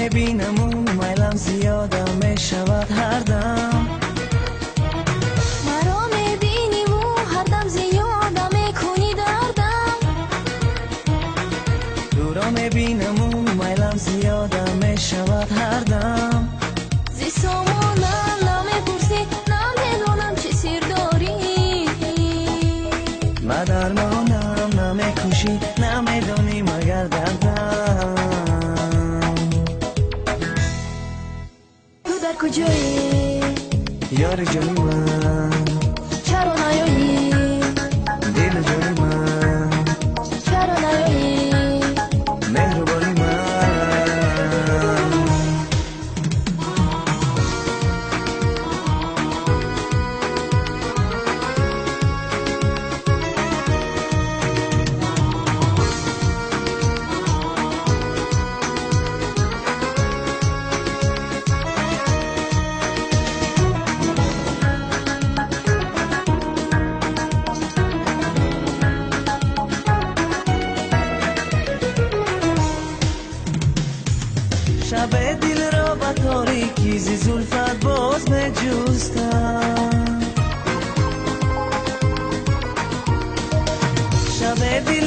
мебинаму майлам зиёда мешавад ҳардам. Маро мебиниву ҳардам зиёда мекунӣ дардам. Туро мебинаму майлам зиёда мешавад ҳардам. Зи сомонам намепурсӣ, намедонам чӣ сир дорӣ. Ба дармонам намекушӣ, намедонӣ магар дардам. Ту дар куҷоӣ? Ёри ҷони ман. Чаро наёӣ? Дилу ҷони ман. Чаро наёӣ? Меҳрубони ман. Шабе дилро ба торикӣ зи зулфат боз меҷустам. Шабе дил